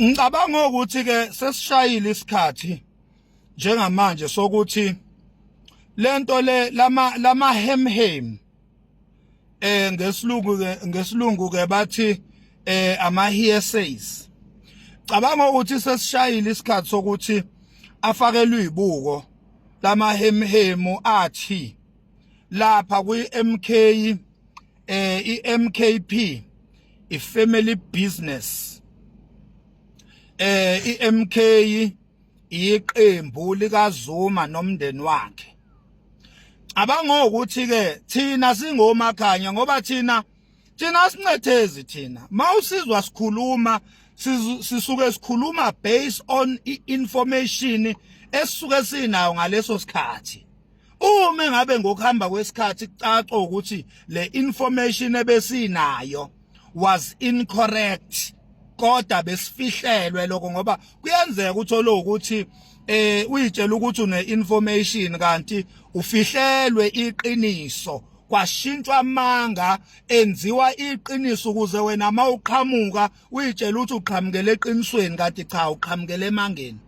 Ngicabanga ukuthi ke sesishayile isikhathi njengamanje sokuthi lento le lama hemhem, ngesilungu ke bathi ama hearsays. Cabanga ukuthi sesishayile isikhathi sokuthi afakelwe izibuko lama hemhemu athi lapha kwi MK, iMKP ifamily business, iMK iqembu likaZuma nomndeni wakhe. Abangokuthi ke thina singomakhanya, ngoba thina sincethezi. Thina mawusizwa sikhuluma, sisuke sikhuluma based on i-information esisuke sinayo ngaleso sikhathi. Uma ngabe ngokuhamba kwesikhathi kucaca ukuthi le information ebesinayo was incorrect, kodwa besifihlelwe lokho, ngoba kuyenzeka uthole ukuthi uyitshela ukuthi une information kanti ufihlelwe iqiniso, kwashintshwa amanga enziwa iqiniso ukuze wena mawuqhamuka uyitshela ukuthi uqhamukele eqinisweni, kanti cha, uqhamukele emangeni.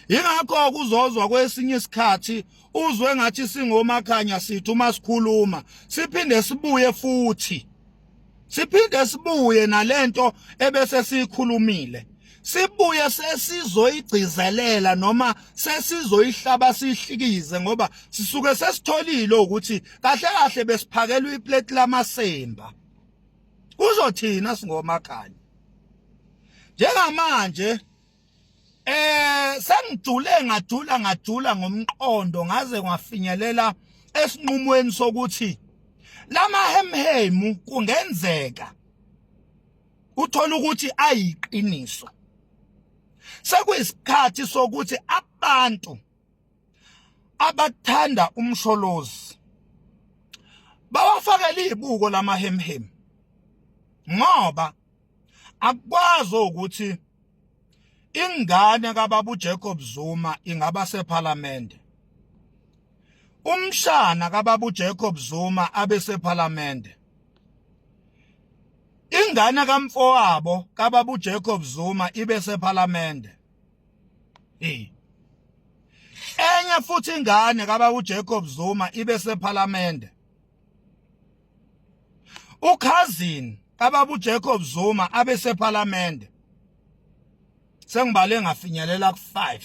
Ingakho kuzozwa kwesinye isikhathi uzwe ngathi singomakhanya sithi uma sikhuluma siphinde sibuye futhi, siphinde sibuye nalento ebese siyikhulumile, sibuye sesizoyigcizelela noma sesizoyihlaba sihlikize, ngoba sisuke sesitholile ukuthi kahle kahle besiphakelwa iplate lamasemba. Kusho thina singomakhanya. Njengamanje sengijule, ngajula, ngajula ngomqondo, ngaze ngafinyelela esinqumweni sokuthi lama hemhemu kungenzeka uthola ukuthi ayiqiniso. Sekuyisikhathi sokuthi abantu abathanda uMsholozi bawafakele izibuko lamahemhem, ngoba akukwazi ukuthi ingane kababa uJacob Zuma ingaba seParliament, umshana kababa uJacob Zuma abe seParliament, ingane kamfowabo kababa uJacob Zuma ibe seParliament, enye futhi ingane kababa uJacob Zuma ibe seParliament, ucousin kababa uJacob Zuma abe seParliament. Sengibale ngafinyelela ku5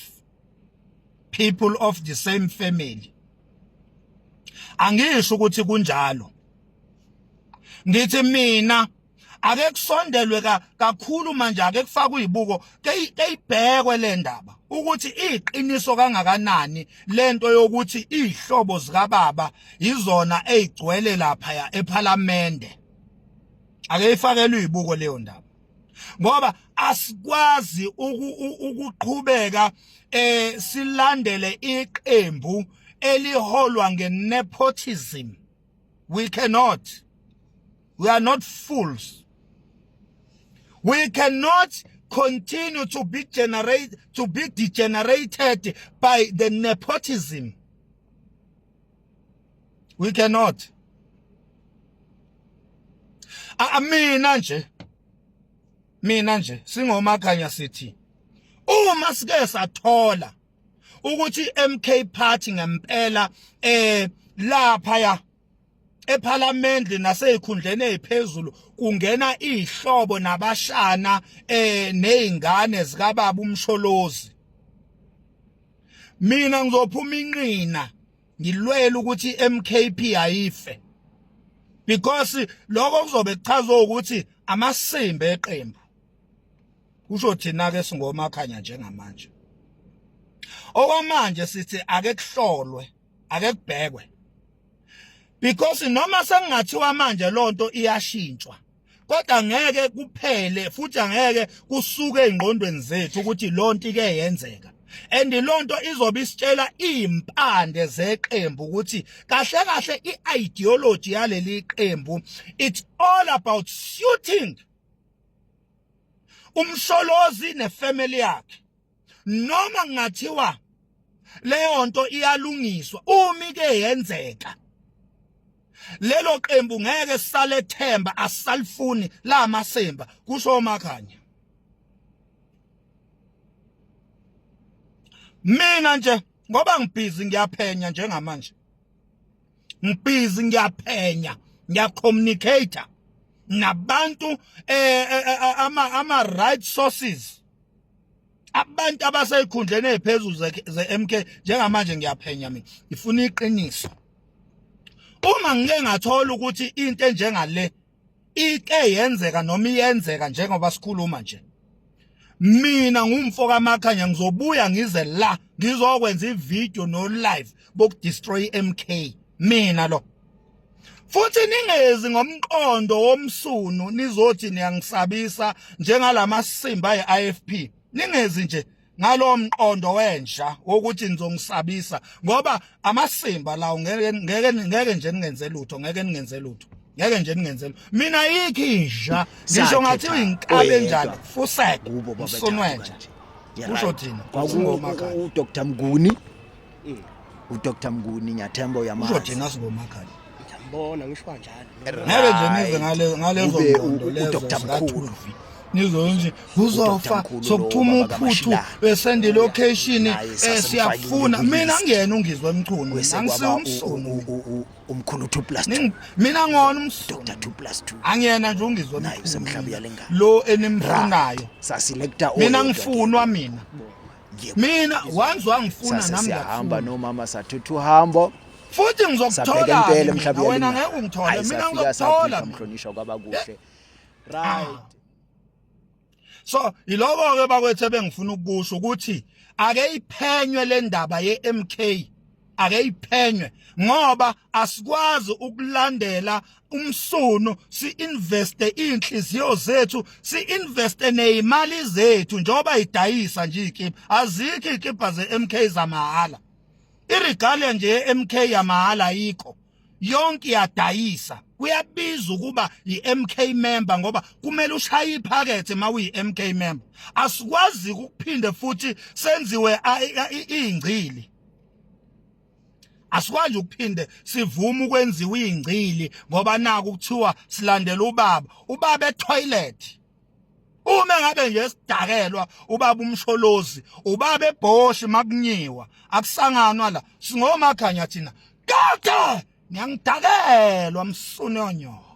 people of the same family. Angisho ukuthi kunjalo, ngithi mina ake kusondelwe kakhulu manje, ake kufakwe izibuko, keyibhekwe le ndaba ukuthi iqiniso kangakanani lento yokuthi izihlobo zikababa izona ezigcwele lapha ya eParliament. Ake ifakelwe izibuko leyo ndaba, ngoba asikwazi ukuqhubeka silandele iqembu eliholwa ngenepotism. We cannot. We are not fools. We cannot continue to be degenerated by the nepotism. We cannot. Mina nje singomakhanya sithi uma sike sathola ukuthi MK Party ngempela lapha ya eParliament nasezikhundleni eziphezulu kungena izihlobo nabashana nezingane zikababa uMsholozi, mina ngizophuma inqina ngilwela ukuthi iMKP ayife, because lokho kuzobe kuchaza ukuthi amasimba eqembu. Kusho thina ke singomakhanya njengamanje. Okwamanje sithi ake kuhlolwe, ake kubhekwe, because noma sengingathiwa manje lonto iyashintshwa, kodwa ngeke kuphele futhi angeke kusuke ezingqondweni zethu ukuthi lonto ike yenzeka, and lonto izobe isitshela impande zeqembu ukuthi kahle kahle i-ideology yaleli qembu, it's all about shooting uMsholozi nefamily yakhe. Noma kungathiwa leyo nto iyalungiswa, uma ike yenzeka, lelo qembu ngeke salethemba, asalifuni la masemba, kusho omakhanya. Mina nje ngoba ngibhizi ngiyaphenya njengamanje, ngibhizi ngiyaphenya, ngiyacommunicate nabantu ama right sources, abantu abaseyikhundleni eziphezulu ze-MK. Njengamanje ngiyaphenya mina, ngifuna iqiniso. Uma ngike ngathola ukuthi into enjengale ike yenzeka noma iyenzeka njengoba sikhuluma nje, mina ngumfo kaMakhanya, ngizobuya ngize la ngizokwenza ivideo no live bokudestroy iMK. Mina lo futhi ningezi ngomqondo womsunu nizothi niyangisabisa njengalamasimba ye-IFP. Ningezi nje ngalowo mqondo wenja wokuthi nizongisabisa, ngoba amasimba lawo ngeke ngeke ngeke nje ningenze lutho, ngeke ningenze lutho, ngeke nje ningenze lutho. Mina yikho inja ngisho ngathi uyinkabe enjani, fuseke kubo msunu wenja. Kusho thina singomakhaya. uDr Mnguni, uDr Mnguni, ngiyathemba Kusho uyamazi. Thina singomakhaya. Ngiyambona, ngisho kanjalo. Ngeke nje nize ngalezo Kube ngqondo lezo uDr. Mkhulu. zikathuvi nizonje kuzofa uDr. Mkhulu sokuthuma lo baba uphuthu kaMashilane. besende location. Naye sasimfakile Siyafuna kwi-list. mina ngiyena ungizwe Mchunu. Kwese Angisiyo kwaba umsunu mina. umkhulu 2 plus 2. Mina ngona umsunu. Dr 2 plus 2. Angiyena nje ungizwe Naye Mchunu usemhlaba mina. uyalingana. Lo enimfunayo, Saselecta. mina ngifunwa mina. Yebo. Mina once wangifuna Sase nami siyahamba ngiyakufuna. Nomama sathutha uhambo. Futhi Sabheka ngizokuthola impela mina, emhlaba wena uyalingana. ngeke ungithole Hayi, mina, safika ngizokuthola saphika mina. mhlonishwa, kwabakuhle, right. So yiloko ke bakwethu ebengifuna ukusho ukuthi ake iphenywe le ndaba ye-MK, ake iphenywe, ngoba asikwazi ukulandela umsunu si-investe iy'nhliziyo zethu, si-investe ney'mali zethu njengoba idayisa nje iy'kibha. Azikho iy'kibha ze-MK zamahhala, iregalia nje ye-MK yamahhala ayikho, yonke iyadayisa. Kuyabiza ukuba i-MK member ngoba kumele ushaye iphakethe uma uyi-MK member. Asikwazi ukuphinde futhi senziwe iy'ngcili, asikwazi ukuphinde sivume ukwenziwa iy'ngcili ngoba naku kuthiwa silandela ubaba, ubaba etoilet. Uma ngabe nje sidakelwa ubaba uMsholozi, ubaba ebhoshi makunyiwa, akusanganwa la. Singomakhanya thina kade niyangidakelwa, msunu yonyoko.